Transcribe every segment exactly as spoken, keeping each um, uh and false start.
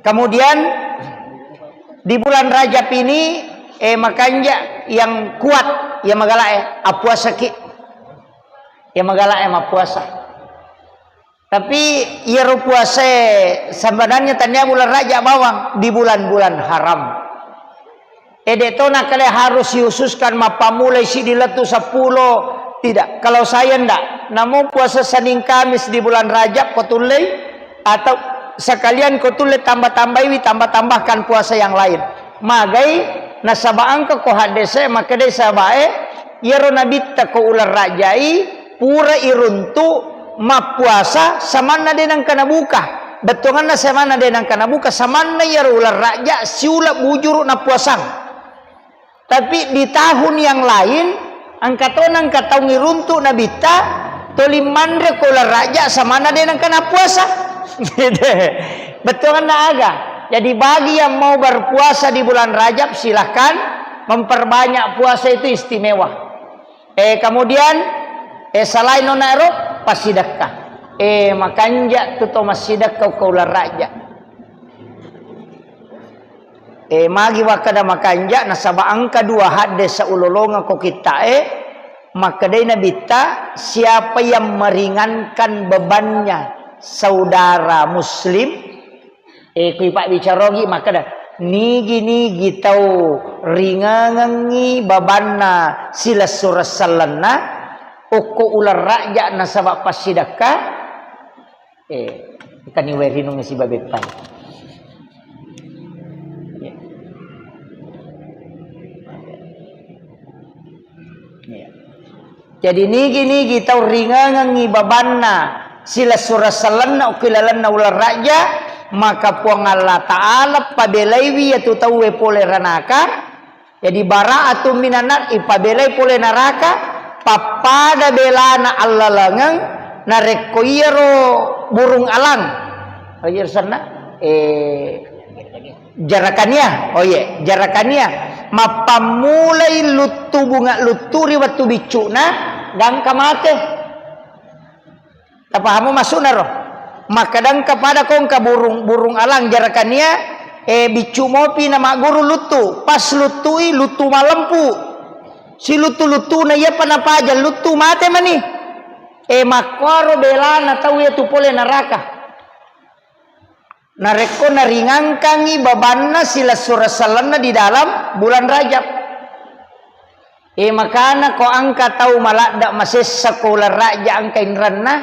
Kemudian di bulan Rajab ini, eh, makanja yang kuat, ya magala, eh, apuasaki. Ya magala, eh, mapuasa. Tapi iyaro puasae sebenarnya tania bulan Rajab bawang, di bulan-bulan haram. Eh, de' to nakkeda harus dikhususkan mappammulai siddi lettu seppulo. Tidak. Kalau saya ndak, namo puasa Senin Kamis di bulan Rajab ko tullei, atau sekalian ko tulle tambah-tambaiwi, tambah-tambahkan puasa yang lain. Magai, nasaba engka ko haddese makkedai sahabae, iyaro nabitta ko uleng Rajai, pura iruntu mappuasa samanna de' nengka nabuka. Bettuanganna samanna de' nengka nabuka, samanna iyaro uleng Raja siuleng bujuru nappuasang. Tapi di tahun yang lain, engka to nengka taung iruntu nabitta, toli manre ko uleng Raja samanna de' nengka nappuasa. Bettuanganna aga. Jadi bagi yang mau berpuasa di bulan Rajab, silahkan memperbanyak puasa itu istimewa. Eh, kemudian, eh, selain nona ero, passidekka. Eh, makanja tu to massidekka ko uleng Rajab. Eh, magi wakkeda makanja, nasaba engka dua hadde saulolonga ko kittae, makkedai nabitta, siapa yang meringankan bebannya saudara muslim, eh, kui pabbicarogi makkeda, nigi-nigi tau ringangengi babanna silessureng sellenna, okko uleng Raja nasaba passidekka, Eh, engkani wae rinung sibawa beppa. Ya. Ya. Jadi nigi-nigi tau ringangengi babanna silessureng sellenna okko ilalenna uleng Raja, maka Puang Allah Ta'ala pabelaiwi iyatu tauwe pole ranaka, Jadi, bara'atun minan nar, ipabelai pole naraka, pappada belana allalengeng, narekko iyaro burung alang. Oh, iya, senna? Eh, jarakania. Oh, iya, jarakania. Mappammulai luttu bunga luttu ri wettu biccu'na, gangka mate. Tapahamu maksudna ro? Makkadangka pada ko engka burung, burung alang jarakania, eh, biccu mopi na magguru luttu. Pas luttui, luttu malempu. Siluttu-luttuna iyapa napaja luttu mate mani. Eh, makkoro belana tau iya tu pole naraka. Narekko naringangkangi babanna silessureng sellenna di dalam bulan Rajab. Eh, makana ko engka tau maladda masessa ko uleng Rajab engka inrenna,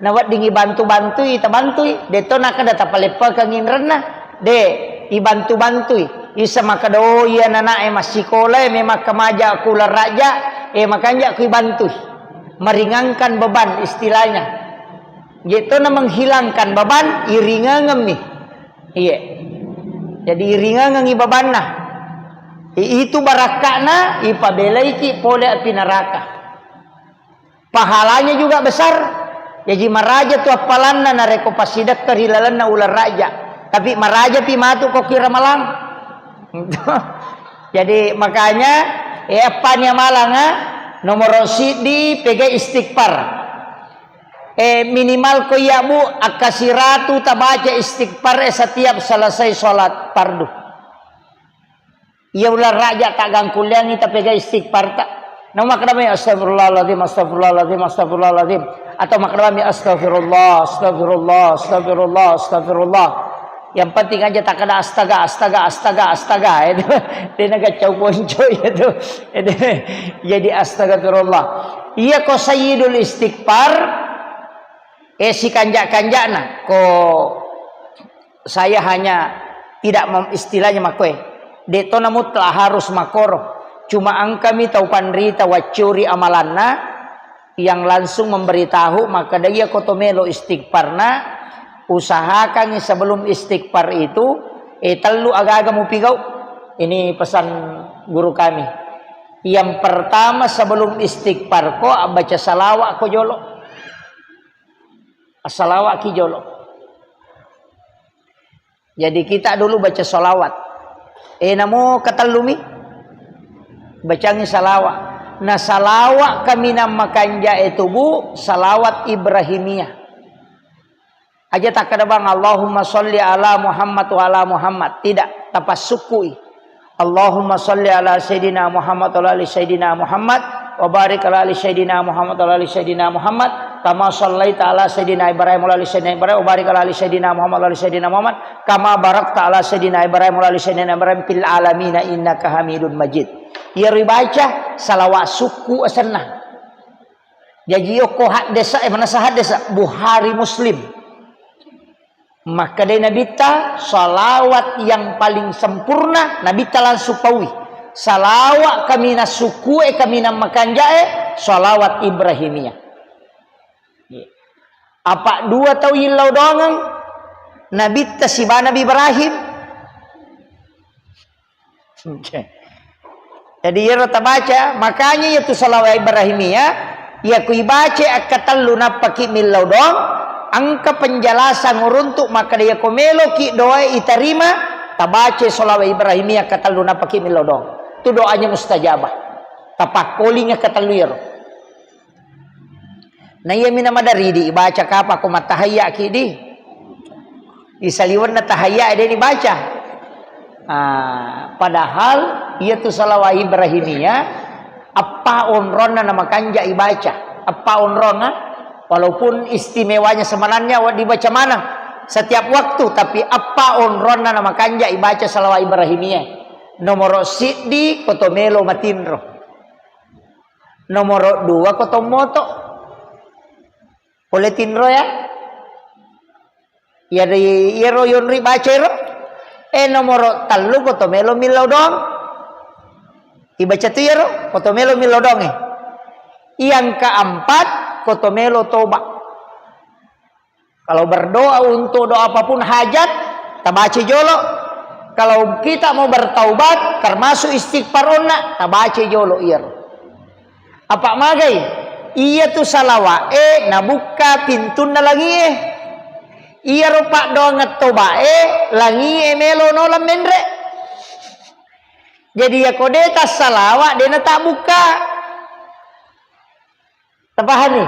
naweddingi bantu-bantui, tabantui. De'to nakkeda tapaleppekeng inrenna. De', ibantu-bantui. Isa makkeda, "Oh, iya nana'e massikola e memang kamaja ko uleng Rajab, eh, makanja ko ibantui." Meringankan beban istilahnya. Je'tona menghilangkan beban, iringangemmi. Iya. Jadi iringangengi babanna. I-, itu barakka'na ipabelaiki pole api neraka. Pahalanya juga besar. Jaji maraja tu appalanna narekko passidekka ri lalenna uleng Rajab. Tapi maraja pi matu ko ki Ramalang. Jadi makanya, eh, appani amalanga nomoro siddi pega istighfar. Eh, minimal ko iya, Bu, akka siratu tabaca istighfar, eh, setiap selesai sholat fardu. Iya uleng Rajab taggangkulleangi tapega istighfar ta. Namo makkadami astagfirullahaladzim, astagfirullahaladzim, astagfirullahaladzim. Atau makkadami astagfirullah, astagfirullah, astagfirullah, astagfirullah. Yang penting aja takkeda astaga, astaga, astaga, astaga. Itu. Dia naga cau ponco itu. Itu. Jadi astagfirullah. Iya ko sayyidul istighfar, eh, sikanja-kanjana. Ko saya hanya tidak mem-, istilahnya makkoe. De'tona mutlak harus makoro. Cuma engkami tau panrita waccuri amalanna yang langsung memberitahu, maka dia koto melo istighfarna, usahakan sebelum istighfar itu, eh, tellu agaga mupigau. Ini pesan guru kami. Yang pertama, sebelum istighfar ko, baca salawat ko jolo. Assalawat ki jolo. Jadi kita dulu baca salawat. Eh, namo katellumi, bacangi salawat. Nah, salawat kaminang makanja e tubuh, salawat Ibrahimiyah. Aja takkeda bang, "Allahumma sholli ala Muhammad wa ala Muhammad." Tidak, tapassukkui. "Allahumma sholli ala Sayyidina Muhammad wa ala ali Sayyidina Muhammad, wa barik ala ali Sayyidina Muhammad wa ala ali Sayyidina Muhammad, kama shallaita ala Sayyidina Ibrahim wa ala ali Sayyidina Ibrahim, wa barik ala ali Sayyidina Muhammad wa ala ali Sayyidina Muhammad, kama barakta ala Sayyidina Ibrahim wa ala ali Sayyidina Ibrahim fil alamina innaka Hamidun Majid." Iyaro ibaca salawat sukku asenna. Jaji okko haddesa, eh, manasa haddesa, Bukhari, Muslim. Makkedai Nabitta, salawat yang paling sempurna, Nabitta langsung paui. Salawat kaminang sukkue, kaminang makanjae, salawat Ibrahimiyah. Apa dua tau yillau doangeng, Nabitta siba Nabi Ibrahim. Oke. Jadi, iyaro tabaca, makanya iyatu salawat Ibrahimiyah, iya ku ibaca akkatellu nappaki millau doang, engka penjelasan uruntuk makkeda, iya ko meloki doa itarima, tabaca salawat Ibrahimiyah akkatellu nappaki millau doang. Itu doanya mustajabah. Tapakkoling akkatellu iyaro. Na iyami namadaridi ibaca kapa ko mattahayyaki di. Isaliwenna tahayya de dibaca. Ah, padahal iyatu salawat Ibrahimiyah appa onronna namakanja ibaca. Appa onronna, walaupun istimewanya sebenarnya wa-, dibaca maneng setiap waktu, tapi appa onronna namakanja ibaca salawat Ibrahimiyah. Nomoro siddi koto melo matinro. Nomoro dua koto moto. Pole tinro ya. Iyari, iyaro yonri baca ero. Eh, nomoro tellu koto melo millau doang. Ibaca tu iyaro, koto melo millau doang, eh. Yang keempat, koto melo toba. Kalau berdoa untuk doa apapun hajat, tabaca jolo. Kalau kita mau bertaubat, termasuk istighfar onna, tabaca jolo iyaro. Apa magai? Iyatu salawa'e nabukka pintunna langie. Iyaro paddoangeng tobae, langie melo nola menre. Jadi, yako de tassalawa, de natabukka. Tapahani?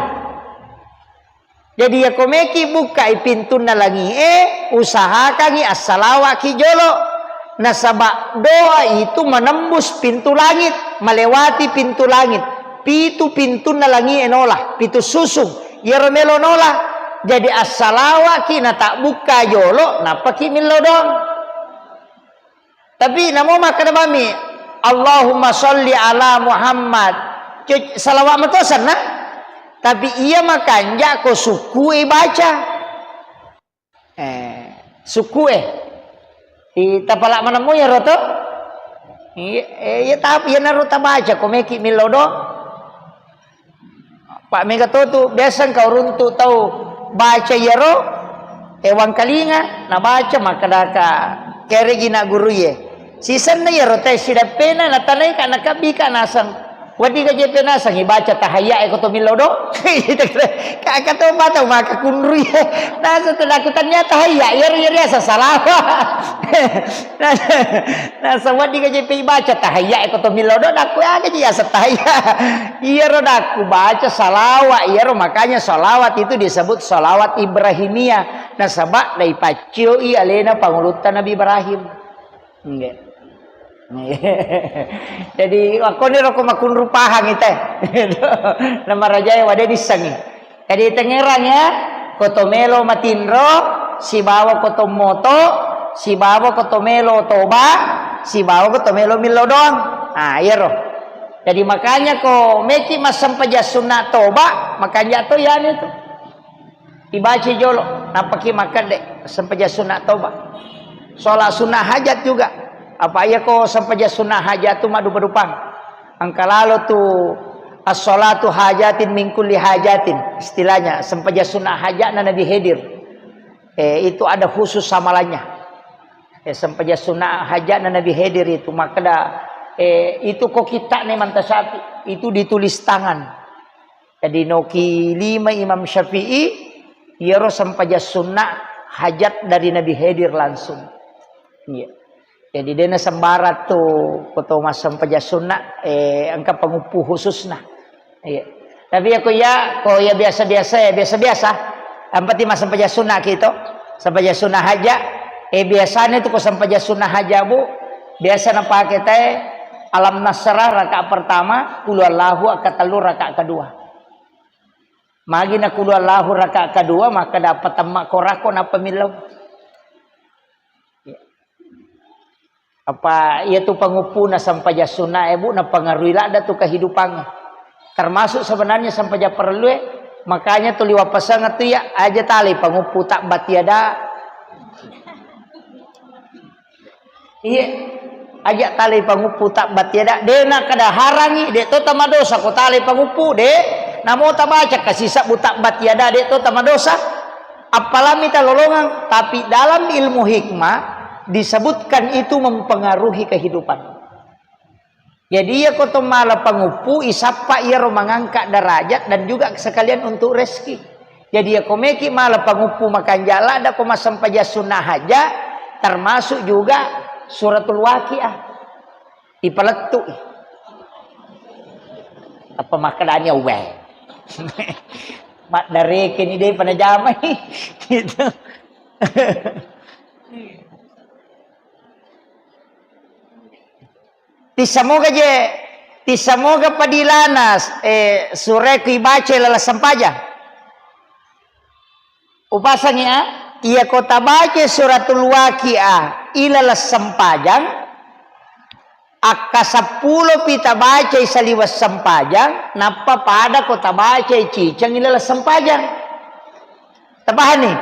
Jadi, yako meki bukkai pintunna langie, usahakangi assalawaki jolo. Nasaba doa itu menembus pintu langit, melewati pintu langit. Pitu pintunna langie nola, pitu susung. Iyaro melo nola. Jadi, assalawaki natabbukka jolo, nappaki millau doang. Tapi namo makkeda bami, "Allahumma sholli ala Muhammad." Cu-, salawat mato senna. Tapi iya makanja ko sukkue baca. Eh, sukkue. Di tapala manemmu ya roto? Iya, eh, iya, tapi iya naro tabaca ko meki millau do. Pak mega to tu, biasa engka uruntu tau baca iyaro, eh, wangkalinga, nabaca, makkedaka, keregi na guru ye. Sisenna iyaro te sidappena, natanai ka, nakabbi ka nasang. Wedding gaje pe nasang, ibaca tahayya e ko to millau do. Ka, ka to mata maka kunru ye. Nasang tadaku tanya tahayya, iyaro, iyaro asa salawa. Nah, nah, sawaddi gaje pe ibaca tahayya e ko to millau do, dakku aga ji asa tahayya. Iyaro dakku baca salawat, iyaro makanya salawat itu disebut salawat Ibrahimiyah. Nasaba dai paccioi alena pangulutta Nabi Ibrahim. Nggih. Jadi, wakkoni roko makunru pahang ite. Namarajae wade dissengi. Jadi, tengngerang ya, koto melo matinro, sibawa koto moto, sibawa koto melo toba, sibawa koto melo millau doang. Ah, iyaro. Jadi, makanya ko meki massempajang sunna toba, makanja to yani tu. Ibaca jolo, nappaki makkedde, sempajang sunna toba. Sholat sunnah hajat juga. Apa iya ko sempajang sunna hajat tu maddupa-dupang. Engka lalo tu as-sholatu hajatin min kulli hajatin, istilahnya, sempajang sunna hajatna Nabi Khidir. Eh, itu ada khusus amalannya. Eh, sempajang sunna hajatna Nabi Khidir itu, makkeda, eh, itu ko kitta'na Imam Tasyafi, itu ditulis tangan. Jadi noki lima Imam Syafi'i, iyaro sempajang sunna hajat dari Nabi Khidir langsung. Iya. Jadi, dena sembarang tu, koto massempajang sunna, eh, engka panguppu khususna. Iya. Tapi ya, ko ya, ko ya biasa-biasa ya, biasa-biasa. Ampati massempajang sunna ki to? Sempajang sunna haja. Eh, biasanya tu ko sempajang sunna haja, Bu, biasa napake te Alam Nasrah rakaat pertama, Qul Huwallahu rakaat tellu rakaat kedua. Magi na Qul Huwallahu rakaat kedua, maka dapat temma korako napa millau. Apa iya tu panguppuna sempajang sunna e, Bu, napengaruhi ladda tu kehidupannya. Termasuk sebenarnya sempajang perlu e, makanya tu liwa pasang tu ya, aja tali panguppu tabbat yada. Iya, aja tali panguppu tabbat yada. De na kada harangi, de to tamadosa ko tali panguppu, de. Namo tabaca kasi sabbu tabbat yada, de to tamadosa. Apalagi talolongang, tapi dalam ilmu hikmah disebutkan itu mempengaruhi kehidupan. Jadi iya ko to mala panguppu, isappa iyaro mengangkat derajat dan juga sekalian untuk rezeki. Jadi iya ko meki mala panguppu makanja ladda ko massempajang sunna haja, termasuk juga suratul waqiah. Ipalettu. Apa makkedani uwe. Maddareke ni dei panajamai. Gitu. Tissamoga je, tissamoga padilana, eh, sure ku ibaca laleng sempajang. Upasangi a, iya ko tabaca suratul waqiah ilaleng sempajang, akka seppulo pi tabacai saliweng sempajang, nappa pada ko tabacai ciceng ilaleng sempajang. Tapahani?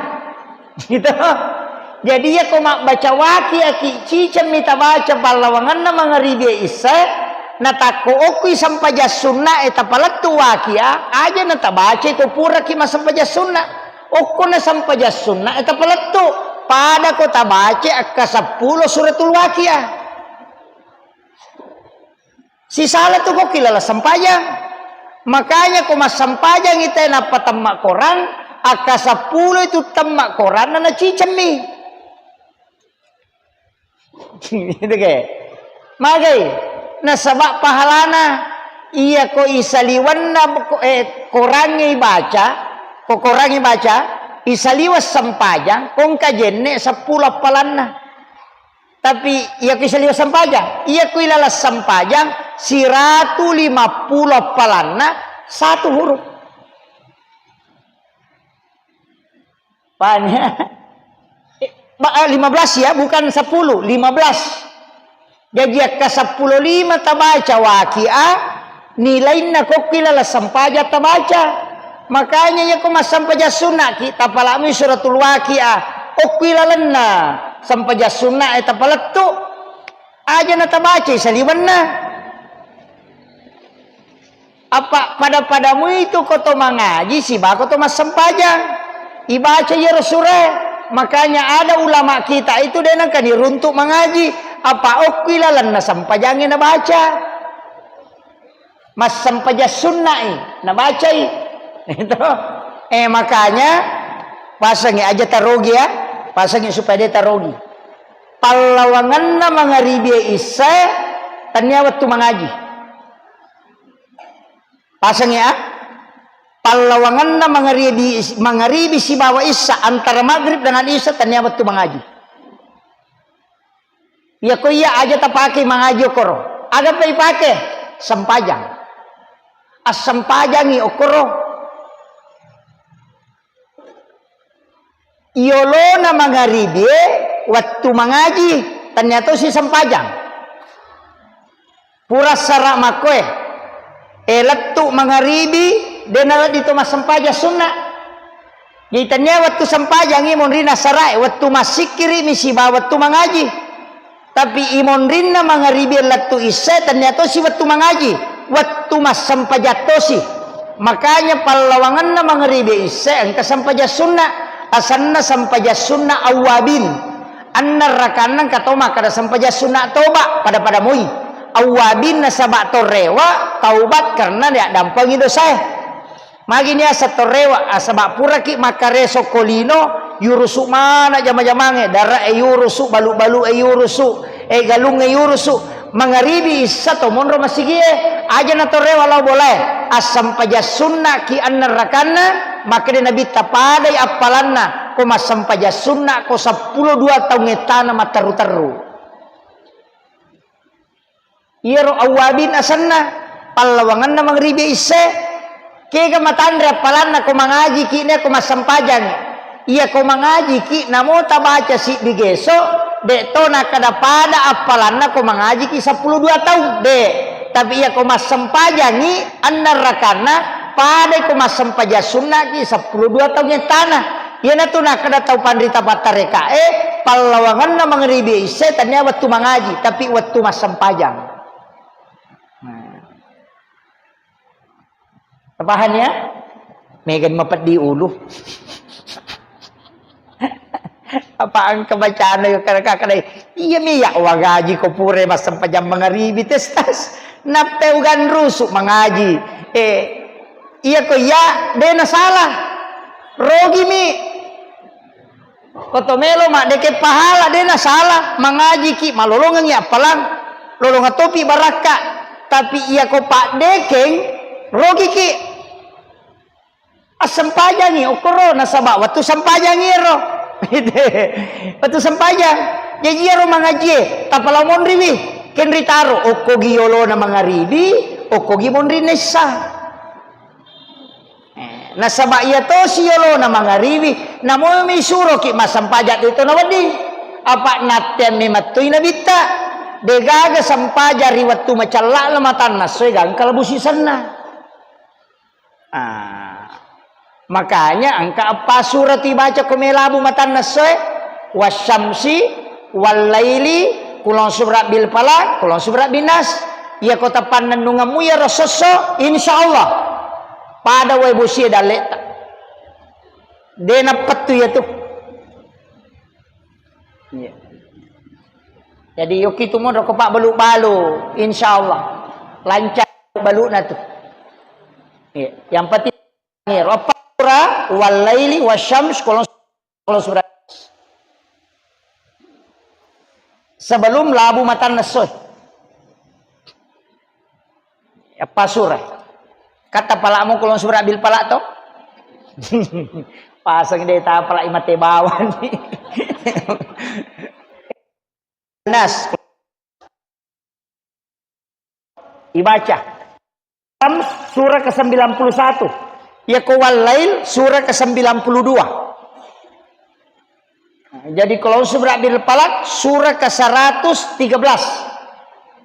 Gitu. Jadi, iya ko mabbaca waqiah ki, ciceng mi tabaca pallawangenna mangaribi e issae, natakko okkui sempajang sunna e tapalettu waqiah, aja na tabaca to puraki massempajang sunna. Okko na sempajang sunna e tapalettu, pada ko tabaca akka seppulo suratul waqiah. Sisala tu ko ki laleng sempajang. Makanya ko massempajang ite nappa temma korang, akka seppulo itu temma koranna nacicemmi. Gitu ke? Magai, nasaba pahalana iya ko isaliwenna ko, eh, korangnge ibaca, ko korangnge ibaca, isaliweng sempajang, ko engka jenne seppulo appalanna. Tapi iya ku isaliweng sempajang, iya ku ilaleng sempajang, siratu lima puluh appalanna satu huruf. Paham ya? Eh, ba-, eh, lima belas ya, bukan sepuluh, lima belas. Jaji akka seppulo lima tabaca waqiah, nilainna kokki laleng sempajang tabaca. Makanya iya ko massempajang sunna ki, tapalami suratul waqiah. Okki lalenna sempajang sunna e tapalettu. Aja na tabacai saliwenna. Apa pada-pada muitu ko to mangaji siba ko to massempajang. Ibaca iyaro sure. Makanya ada ulama kita itu de nengka niruntuk mangaji. Apa okki lalenna sempajangnge nabaca. Massempajang sunna'i nabacai. Itu. Eh, makanya pasangi aja tarogi ya. Pasangi supaya de tarogi. Pallawangenna mangaribi e issae, tania wettu mangaji. Pasangi a, pallawangenna mangaribi, mangaribi sibawa isya, antara maghrib dengan isya, tania wettu mangaji. Iya ko iya aja tapake mangaji okoro. Aga pa ipake? Sempajang. Assempajangi okoro. Iyolona mangaribie wettu mangaji, tania tosi sempajang. Pura sara makkoe, e, lettu mangaribi, de naladdi to massempajang sunna. Jadi tania wettu sempajangi monrina sarae, wettu massikkirimi sibawa wettu mangaji. Tapi imonrinna mangaribi lettu issae, tania tosi wettu mangaji, wettu massempajang tosi. Makanya pallawangenna mangaribi issae engka sempajang sunna, asenna sempajang sunna awwabin. Anna rakanna engka tau makkada sempajang sunna toba, pada-pada moi. Awwabin nasaba torewa, taubat karena diaddampengi dosae. Magi niaseng torewa, asaba puraki makkareso ko lino, yurusu mana jama-jamange, dara e yurusu, balu-balu e yurusu, e galung e yurusu. Mangaribi issa to monro masigie, aja na torewa lao bolae, assempajang sunna ki anna rakanna, Makkeda Nabitta, padai appalanna ko massempajang sunna ko seppulo dua taung ettana matteru-teru. Iyaro awwabin asenna, pallawangenna mangribi isse. Kega matanre appalanna ko mangajiki ne ko massempajangi. Iya ko mangajiki namo tabaca siddi geso, de to nakkeda pada appalanna ko mangajiki seppulo dua taung, de. Tapi iya ko massempajangi enneng rakanna, padai ko massempajang sunnaki seppulo dua taung ettana. Iyanatu nakkeda tau panrita pattarekae, pallawangenna mangribi isse tania wettu mangaji, tapi wettu massempajang. Nah. Tapahanni ya? Megan mapeddi ulu. Apa engka bacana yo kada kada. Iya mi ya wagaji ko pure massempajang mangaribi testas. Nappe uganrusu mangaji. Eh, iya ko iya de nasalah. Rogi mi. Ko to melo maddeke pahala de nasalah, mangajiki, malolongengi appalang, lolonga topi barakka, tapi iya ko paddekeng, rogiki. Assempajangi okkoro nasaba wettu sempajangi ero. Wettu sempajang. Jaji ero mangajie, tapala monriwi, kenri taro, okkogi yolona mangaribi, okkogi monri nessa. Eh, nasaba iya tosi yolona mangaribi, namomi suroki massempajang de to nawedding. Apa natteammi mettui nabitta, degaga sempajang ri wettu macella'na matanna essoe gangka labu sisenna. Ah, makanya engka eppa sura tu ibaca ko melabu matanna essoe, wasyamsi, wallaili, kulon subra bil falaq, kulon subra bin nas. Iya ko tapannennungemmu iyaro sosso, insyaallah. Pada wae bosie dalleta. De nappettu iya tu. Iya. Jadi yoki tu monro ko pabbalu-balu, insyaallah lancar baluna tu. Iya. Yang penting ero eppa sura, wallaili, wasyams, kulon, kulon subra. Sebelum labu matanna essoe. Eppa sura. Kata palamu kulon subra bil falaq to? Pasang de tapalak mate bawang. Nas. Ibaca. Syams surah ke sembilan puluh satu. Iya ko wallail surah ke sembilan puluh dua. Jadi kulon subra bil falaq surah ke seratus tiga belas.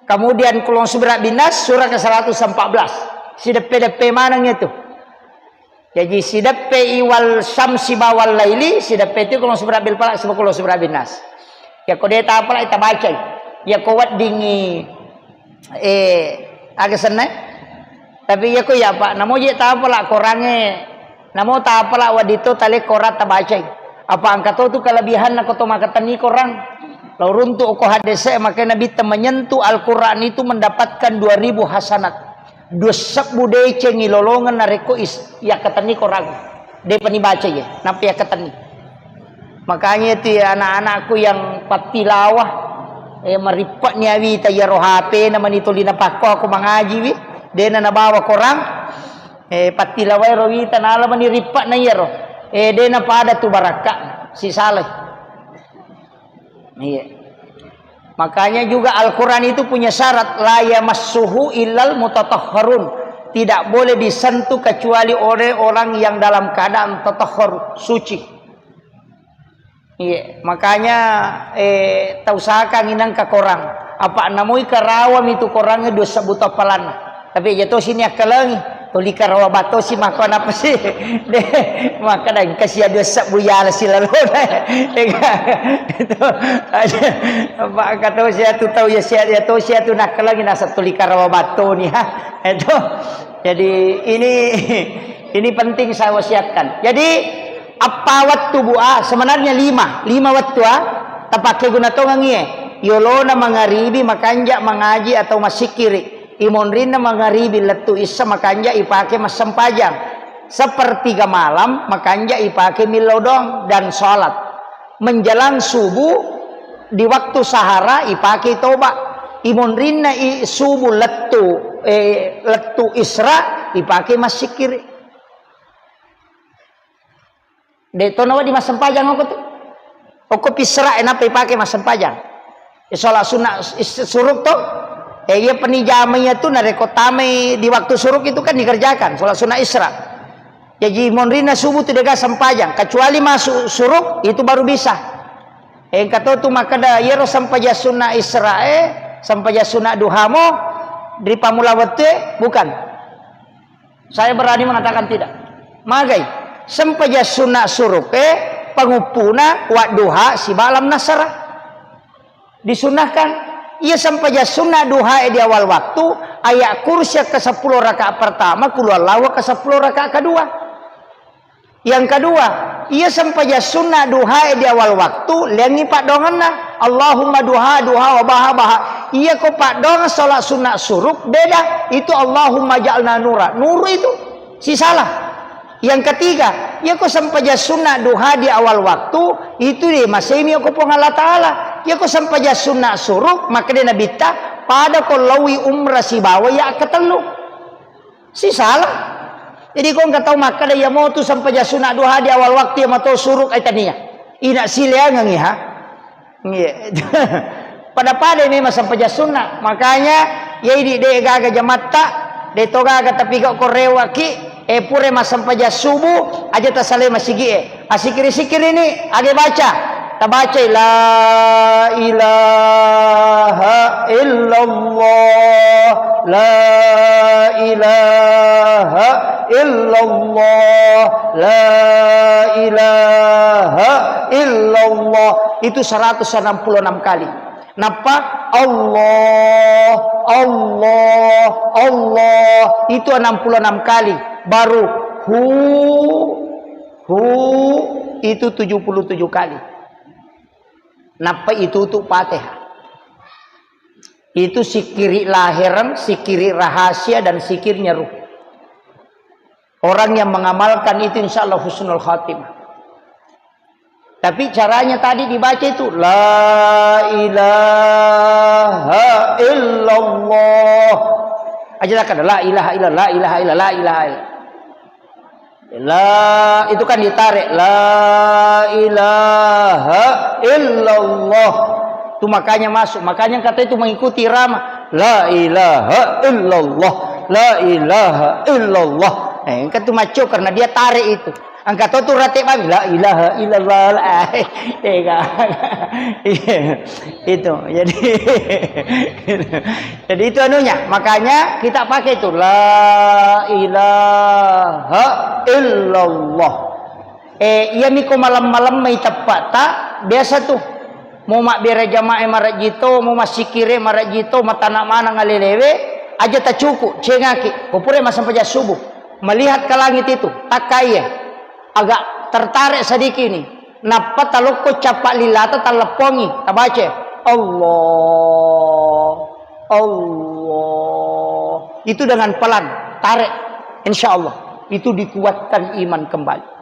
Kemudian kulon subra bin nas surah ke seratus empat belas. Sideppe-deppe maneng itu. Jaji sideppe i wal syamsi ba wal laili, sideppe tu kulon subra bil falaq, sebab kulon subra bin nas. Iya ko de tapalak tabacai. Iya ko weddingi, eh, aga senna. Tapi iya ko iya, Pak, namo je tapalak korangnge, namo tapalak wedding to tale korang tabacai. Apa engka to tu kelebihanna ko to makkatenni korang. Lao runtu ko hadese, makanya Nabi menyentuh Al-Quran itu mendapatkan dua ribu hasanat. Dua sebbu deceng ilolongeng narekko is-, yakkatenni korang. Depa nibaca ye, nappa yakkatenni. Makanya itu ya anak-anakku yang pattilawah, eh, marippa'ni awita iyaro H P na mani tuli napakko aku mangajiwi, dena nabawa korang, eh, pattilawai ro wita nala mani rippa'na iyaro. Eh, dena pada tu barakka, sisalai. Iya. Makanya juga Al-Quran itu punya syarat, la yamassuhu illal mutatahharun. Tidak boleh disentuh kecuali oleh orang yang dalam keadaan tatahhar, suci. Iya, makanya, eh, tausahakan inang ka korang. Apa namoi karawami tu korang dua sebbu to palanna. Tapi aja to sini akkalengi, tuli karawa battosi makko napa si? De, makkeda engka sia dua sebbu yala silalona. Ega. Itu aja. Apa engka to sia tu tau ya sia, ya to sia tu nakkalengi nasa tuli karawa battoni, ha. Itu. Jadi ini, ini penting saya wasiatkan. Jadi apa wettu bu, ah, sebenarnya lima, lima wettu, ah, tapake guna tongengi, eh. Yolona mangaribi, makanja, mangaji atau masikiri. Imonrinna mangaribi lettu issa makanja ipake massempajang. Sepertiga malam makanja ipake millau doang dan sholat. Menjelang subuh di waktu sahara ipake toba. Imonrinna i subuh lettu, eh, lettu isra ipake massikiri. De' to nawedding massempajang okko tu. Okko pi Isra' e nappa ipake massempajang. E, sholat sunnah is-, suruk to. E, iya penijama iya tu narekko tamai di waktu suruk itu kan dikerjakan sholat sunnah Isra'. Jaji monrinna subuh tu de'ga sempajang, kecuali masuk suruk itu baru bisa. Engka to tu makkeda iyaro sempajang sunnah Isra' e, sempajang sunnah duha mo ri pammula wettu e, bukan. Saya berani mengatakan tidak. Magai, sempajang sunnah suruk e, panguppuna wadduha siba alam nasara. Disunnahkan. Iya sempajang sunnah duha e di awal waktu, ayat kursi ke sepuluh rakaat pertama, qul huwallahu ke sepuluh rakaat kedua. Yang kedua, iya sempajang sunnah duha e di awal waktu, liangi paddoangenna. Allahumma duha, duha wa baha, baha. Iya ko paddoangeng sholat sunnah suruk, beda. Itu Allahumma ja'alna nura. Nuru itu. Sisala. Yang ketiga, iya ko sempajang sunnah duha di awal waktu, itu de' masemi ko Puang Allah Ta'ala. Iya ko sempajang sunnah suruk, makkeda Nabitta, pada ko laowi umrah sibawa iya ketellu. Sisala. Jadi ko engka tau makkeda iya mo tu sempajang sunnah duha di awal waktu iya mato suruk ai tania. Ina sileangengi ha. Iya. Pada-pada memang sempajang sunnah. Makanya, iya idi de' gaga jamatta, de' to gaga tapi kau korewaki, e pura massempajang subuh, aja tasalai masigi e. Asikiri-sikiri ni, age baca. Tabacai la ilaha illallah, la ilaha illallah, la ilaha illallah. Itu seratus enam puluh enam kali. Nappa Allah, Allah, Allah. Itu enam puluh enam kali. Baru hu, hu, itu tujuh puluh tujuh kali. Nappa itu tu Fatihah. Itu sikiri lahereng, sikiri rahasia, dan sikirnya ruh. Orang yang mengamalkan itu insya Allah husnul khatimah. Tapi caranya tadi dibaca itu, la ilaha illallah. Aja tak ada la ilaha illallah, la ilaha illallah, la ilaha illallah. La, itu kan ditarik. La ilaha illallah. Itu makanya masuk. Makanya kata itu mengikuti irama. La ilaha illallah. La ilaha illallah. Eh, engka tu maco karena dia tarik itu. Engka to tu rate mami. La ilaha illallah. La, eh, eh, ka-, iya. Itu. Jadi, jadi itu anunya. Makanya kita pakai itu. La ilaha illallah. Eh, iya miko malam-malam mai teppa'ta, biasa tu. Mau mabbere jamaah marajito, mau massikire marajito, matana maneng alelewe, aja tacuku, cengaki. Ko pura massempajang subuh, melihat ke langit itu, takkaie, agak tertarik sedikit ini. Nappa talokko cappa lilata talleppongi, tabaca, Allah, Allah. Itu dengan pelan, tarik. Insya Allah, itu dikuatkan iman kembali.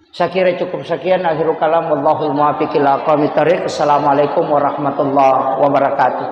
Saya kira cukup sekian, akhirul kalam, wallahul muwaffiq ila aqwamit thariq. Assalamualaikum warahmatullahi wabarakatuh.